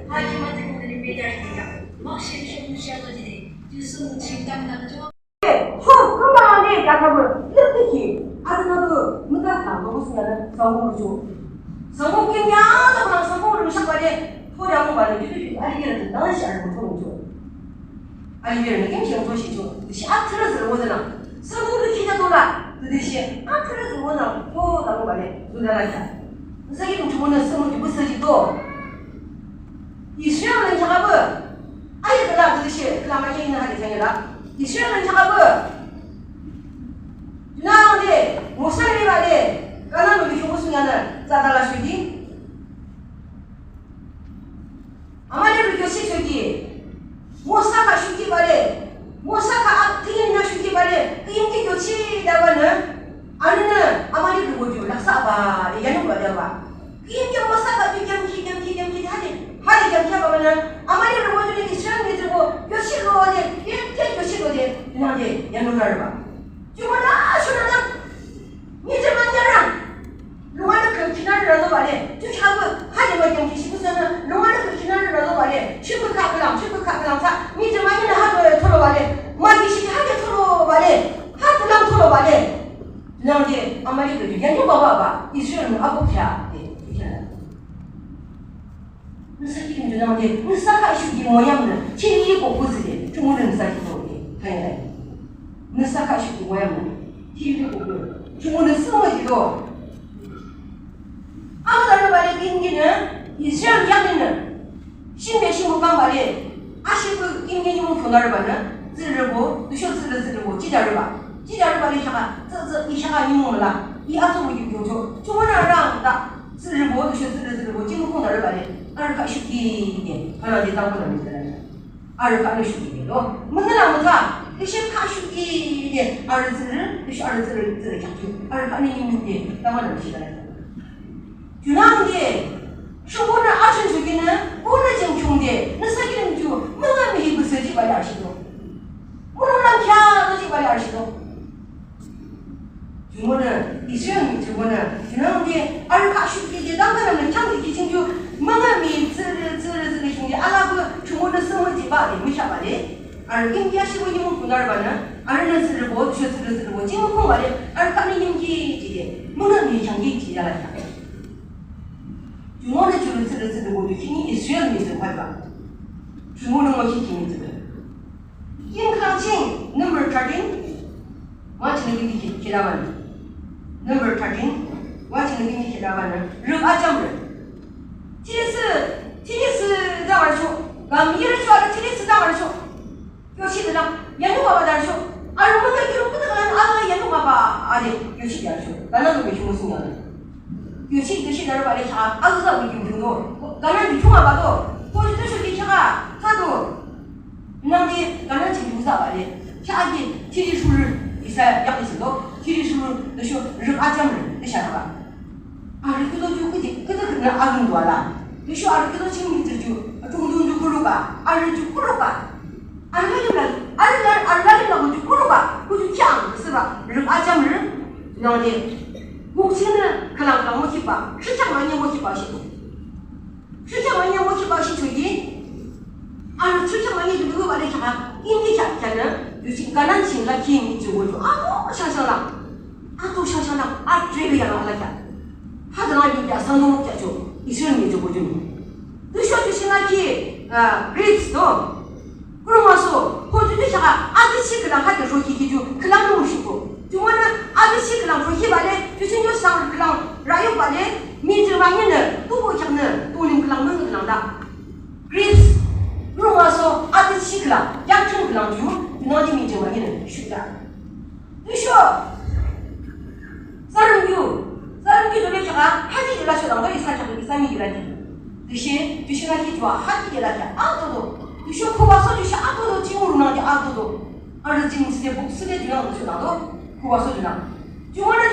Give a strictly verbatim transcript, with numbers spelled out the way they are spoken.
Hadi mati kung ni beda ya. Makshim shim shim lo jide. Jusum chim tam na jo. Sho kung ba ne ka ta bu. Lip ki. Ada na bu. Muta ta bu su na. Sangbu ju. Sangbu kim ya ta bu na sangbu lu shak ba de. To ya mu ba de. Ju ju. Adi ya na shi ar bu to ju. Adi ya na kim shi to shi ju. Shi a tra zero wo na. Sangbu lu ki ta to la. Tütüshe, a, khürü zübo nang, to, dangba le, züda la kya. Nüsa ki tümü nü sümü ki bısa ki to. Israel nü chaka bı. Ayi kala tütüshe, kala ma ye nü hadi chanya la. Israel nü chaka bı. Nang de, Musa le ba le, kana nü ki musu yana, zada la shudi. Amalek rükyo shi shoki. Mosa kha shuki bale. Mosa kha ak tingin na shuki bale. Kiyim ki kyo chi da ba na. Anu na Amalek rükyo ju laksa ba. Yanu ba da ba. Kiyim ki Mosa kha ju kyam ki, kyam ki, kyam ki, hadi. Hadi kyam ki ba na. Amalek rükyo ju Israel mi ju ko. Kyo shi lo de. Kyo, kyo, kyo shi lo de. Na de. Yanu na ba. Ju ba na, shu na na. Ni je ma nya ra. Lungwa nü kü kinarü rano bale. Ju khabu, ha de ma kyang kishi kusana, lungwa nü kü kinarü rano bale. Shibu kha klang, shibu kha klang sa, mi je ma yine ha do tholo bale. Ma kishi ha de tholo bale. Ha kulang tholo bale. Lang de, Amalek de, yanyu baba ba, Israel nü abu kya de, kya. Nüsa kilim ju nangde, nüsa kha shuki moyam nü, chiri ko kuzi de, chungu nü nüsa ki to de, kaya de. Nüsa kha shuki moyam nü, chiri ko kuzi, chungu nü sima ki to. Ama da rüba le kim ki nü, Israel yang nü, shim de shim kang ba le, ashi ku kim ki nü mu funa rüba nü, zi rübo, du sho zi rü zi rübo, chi da rüba, chi da rüba le shaka, zi zi, i shaka nü mu la, i azo mu yu yu jo, chungu nü rang da. Tsührübo, tüsho tsührü tsührübo, chimukung darübale, arü kha shuki de, kana de tangko nami tsührü. Arü kha nü shuki de, lo. Münü la mütha, tüsho kha shuki de, arü tsührü, tüsho arü tsührü tsührü kha shuki, arü kha nü yimde, tangko nami tsührü. Junangde, shubunü action shuki nü, bunü jengkyungde, nüsa kilim ju, münü mihi bese jibale ashido. Münü lang kya, jibale ashido. Jumonü, Israel mi jumonü, junangde, arü kha shuki de dangka nü chang ki ching ju, münga mi tsürü, tsürü, tsürü shung de, ala bu jumonü sümü ji ba de, mi sha ba de. Arü kim ya shi bu ni mu kunar ba nü, arü nü tsürü bo, shu tsürü tsürü bo, ji mu kung ba de, arü kha ni yim ji ji de, münga mi chang ji ji ya la ya. Jumonü ju tsürü tsürü bo ju kini Israel mi ju ba ba. Jumonü mo ki kini ju ba. Kim kang ching, number thirteen. Wa ching kim ki kira ba ni. Number thirteen. Wa ching kim ki kira ba ni. Rüp a jam rü. Thiri sü, thiri sü da wa shu. Gam yir shu a thiri sü da wa shu. Yo shi da. Yanu wa ba da shu. Arü mo ki ru ku da kan a yanu wa ba. A de, yo shi da shu. Kana lu ki mu sing ya. Yuchi yuchi darü bale kya, a uza wi yum yum do. Gana yu chunga ba do. Ko yu tushu ki kya, ka do. Nang de, gana chi yu uza bale. Kya agi, tiri shuru, isa yak isi do. Tiri shuru, de shu, rük a jam rü, de sha ba. A rü kudo ju kuji, kudo kudo a gun do ala. De shu a rü kudo ching mi ju, tung tung ju kuru ba, a rü ju kuru ba. Arüla limla, arüla, arüla limla kuju kuruba, kuju kiyang, seba, rük a jam rü, nangde, buksinü, khülang khülang mo kiba, shikyak manye mo kiba shi. Shikyak manye mo kiba shi choki, arü shikyak manye ju dugu bale kya, indi kya kya nü, yuchi kanan ching la kim ju wo ju, ato shashang la, ato shashang la, a trebe ya la la kya. Hadana yu kya, sangdo mo kya cho, Israel mi ju wo ju. Dusho ju shi la ki, ah, grapes do. Kuruma so, ko ju ju shaka, adi shi khülang ha de shoki ki ju, khülang no shuko. Ju wana, adi shi khülang shoki bale, ju shi nyo sang khülang, rayo bale, mi ju ma nyi ne, tu bo chak ne, tu lim khülang ne khülang da. Grapes, kuruma so, adi shi khülang, yang chung khülang ju, ju na di mi ju ma nyi ne, shu da. Tüsho. Sarungkyu. Sarungkyu dobe kaka, hati jila sho dangba isa kaka isa mi jila di. Tüshe, tüshe na ki jua, hati jila kya, a todo. Tüsho kuba so tüshe a todo, jimur na ki a todo. Arü jimur sile buk sile juna tüsho na do. Kuba so juna. Juna